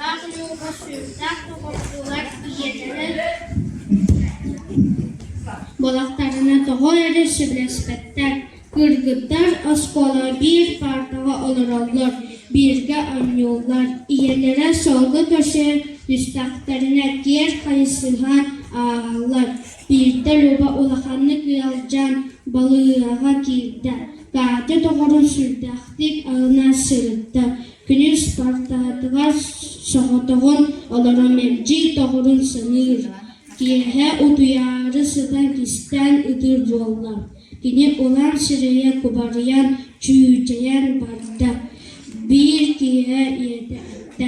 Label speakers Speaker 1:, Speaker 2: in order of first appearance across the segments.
Speaker 1: Катялаах Люба сүрдээх доҕордуулар ийэлэрэ буоллахтарына тоҕо эрэ сөбүлэспэттэр. Кыргыттар оскуолаҕа биир паартаҕа олороллор, бииргэ оонньууллар, ийэлэрэ суолга көрсөн түстэхтэринэ киэр хайысыһан ааһаллар. Биирдэ Люба улаханнык ыалдьан балыыһаҕа киирдэ. Катя доҕорун сүрдээхтик аһына сырытта. Күнүс паартатыгар соҕотоҕун олорон мэлдьи доҕорун саныыр. Киэһэ утуйаары сытан кистээн ытыыр буолла. Кини улам сирэйэ кубарыйан, чүүчэйэн барда. Биир киэһэ ийэтэ эттэ: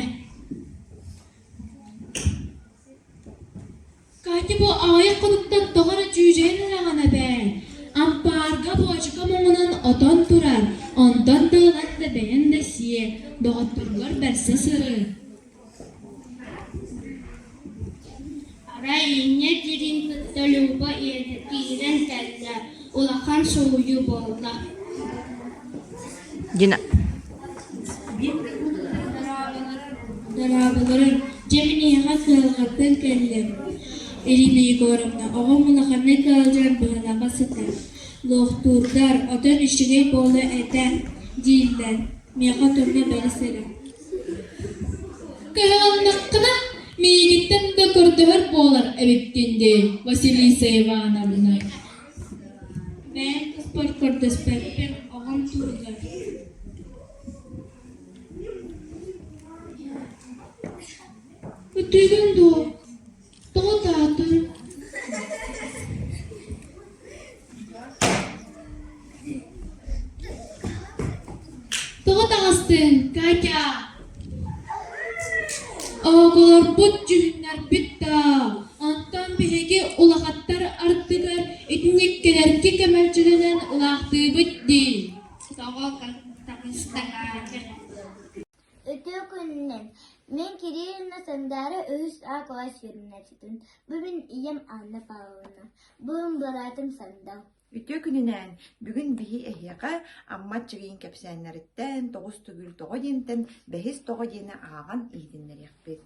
Speaker 2: Катя бу аҕыйах хонуктан тоҕо эрэ дьүүдьэйэн эрэҕин эбээ. Ампаарга буочука муҥунан отон турар, онтон да ылан да бэйэҥ да сиэ, доҕотторгор бэрсэ сырыт.
Speaker 1: Арай инньэ диирин кытта Люба ийэтэ киирэн кэллэ, улахан соһуйуу буолла.
Speaker 3: Дина
Speaker 2: Дорооболорун, дьэ мин эйиэхэ кыһалҕаттан кэллим. Ирина Егоровна, оҕом улаханнык ыалдьан быһалаҕа сытар. Луохтуурдар, отон үчүгэй буолуо этэ дииллэр. Миэхэ отоҥҥо бэрис эрэ. Кыһалыннаххына, миигиттэн да көрдөһөр буолар эбиккин дии, Василиса Ивановна.
Speaker 1: Бэйэм туспар көрдөспөппүн, оҕом туһугар.
Speaker 2: Үтүгүн дуо? Тоҕо таатын? Тоҕо таҕыстыҥ, Катя? Оҕолорбут дьүһүннэрбит даа, онтон биһиги улахаттар ардыгар итинник кэлэрги кэмэлдьилэнэн улаахтыыбыт дии.
Speaker 1: Тоҕо таҕыста Катя?
Speaker 4: Үтүө күнүнэн! Мин Кириллина Сандаара үһүс А кылаас үөрэнээччитин. Бу мин ийэм Анна Павловна. Бу мин быраатым Сандал.
Speaker 3: Үтүө күнүнэн! Бүгүн биһи эһиэхэ Амма Аччыгыйын кэпсээннэриттэн Тоҕус төгүл тоҕо диэнтэн Бэһис тоҕо диэни ааҕан иһитиннэриэхпит.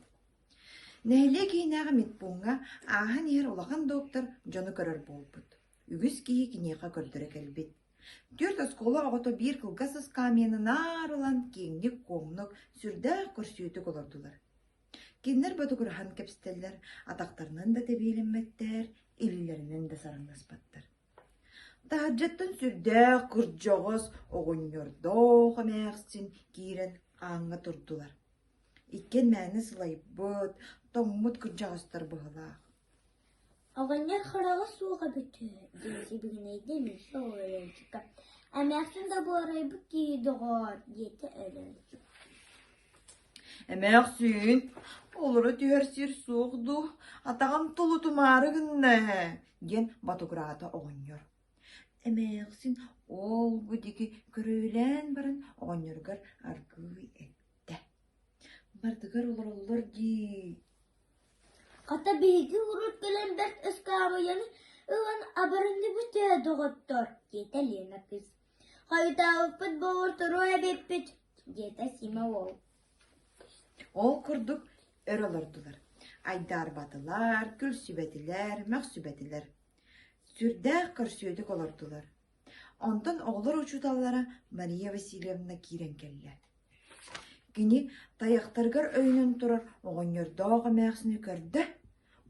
Speaker 3: Нэһилиэк иһинээҕи медпууҥҥа ааһан иһэр улахан доктор дьону көрөр буолбут. Үгүс киһи киниэхэ көрдөрө кэлбит. Түөрт оскуола оҕото биир кылгас ыскаамыйаны наар ылан киэҥник-куоҥнук, сүрдээх көрсүөтүк олордулар. Кинилэр ботугураһан кэпсэтэллэр, атахтарынан да тэбиэлэммэттэр, илиилэринэн да сараҥнаспаттар. Таһырдьаттан сүрдээх кырдьаҕас оҕонньордоох эмээхсин киирэн ааҥҥа турдулар. Иккиэн мээнэ сылайбыт, тоҥмут кырдьаҕастар быһыылаах.
Speaker 4: Оҕонньор хараҕа суох эбит үһү диэн сибигинэйдэ Миша Өлөөчүкэ. Эмээхсин да буорайбыт киһи доҕоор диэтэ Өлөөчүк.
Speaker 3: Эмээхсиин, олоро түһэр сир суох дуу, атаҕым тулутумаары гынна ээ диэн ботугураата оҕонньор. Эмээхсин ол-бу диэки көрүөлээн баран оҕонньоругар аргыый эттэ: «Бардыгар олороллор дии
Speaker 4: Хата биһиги урут кэлэн бэрт ыскаабыйаны ылан абырынныбыт ээ, доҕоттор, диэтэ Лена кыыс. Хойутаабыппыт буолур туруо эбиппит, диэтэ Сима уол.
Speaker 3: Ол курдук өр олордулар, айдаарбатылар, күлсүбэтилэр, мөхсүбэтилэр. Сүрдээх көрсүөтүк олордулар. Онтон оҕолор учууталлара Мария Васильевна киирэн кэллэ. Кини тайахтарыгар өйөнөн турар оҕонньордоох эмээхсини көрдө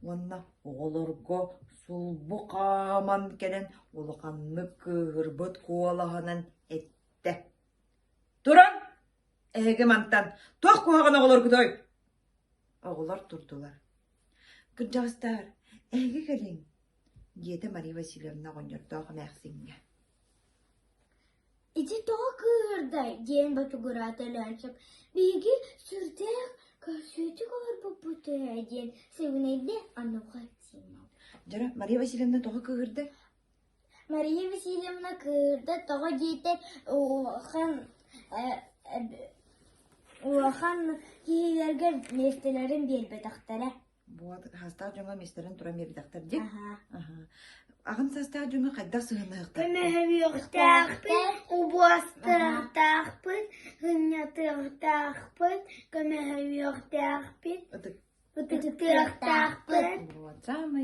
Speaker 3: уонна оҕолорго сулбу хааман кэлэн улаханнык кыыһырбыт куолаһынан эттэ: «Туран, эһиги мантан туох куһаҕан оҕолоргутой?» Оҕолор турдулар. «Кырдьаҕастаар, эһиги кэлиҥ» диэтэ Мария Васильевна оҕонньордоох эмээхсиҥҥэ.
Speaker 4: Ити тоҕо кыыһырдай диэн ботугураата Өлөөнчөк. Биһиги сүрдээх көрсүөтүк олорбуппут ээ диэн сибигинэйдэ онуоха Симон.
Speaker 3: Дьара, Мария Васильевна тоҕо кыыһырда?
Speaker 4: Мария Васильевна кыыһырда тоҕо диэтэр улахан улахан киһилэргэ миэстэлэрин биэрбэтэхтэрэ.
Speaker 3: Вот, хастаах дьоҥҥо миэстэлэрин туран биэрбэтэхтэр дии. Аха. Аҕам саастаах дьоҥҥо хайдах сыһыаннаһыахтаахпыт?
Speaker 1: Көмөһүөхтээхпит, убуостарахтаахпыт, сынньатыахтаахпыт, көмөһүөхтээхпит,
Speaker 3: Ытык.
Speaker 1: ытыктыахтаахпыт.
Speaker 3: Вот самый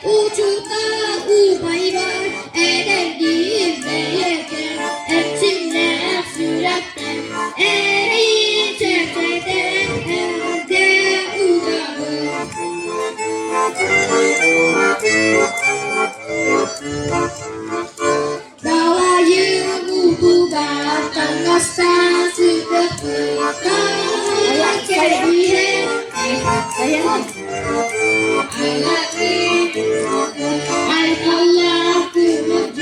Speaker 2: Учуутал Эдэрдиир бэйэтэ эрчимнээх сүрэхтэн эрэйин чэпчэтэн эҕэрдэ ыытабын. Далайым уутугар таҥастаан сытыахпын таҥара кэбиһэн Айхаллаах күммүт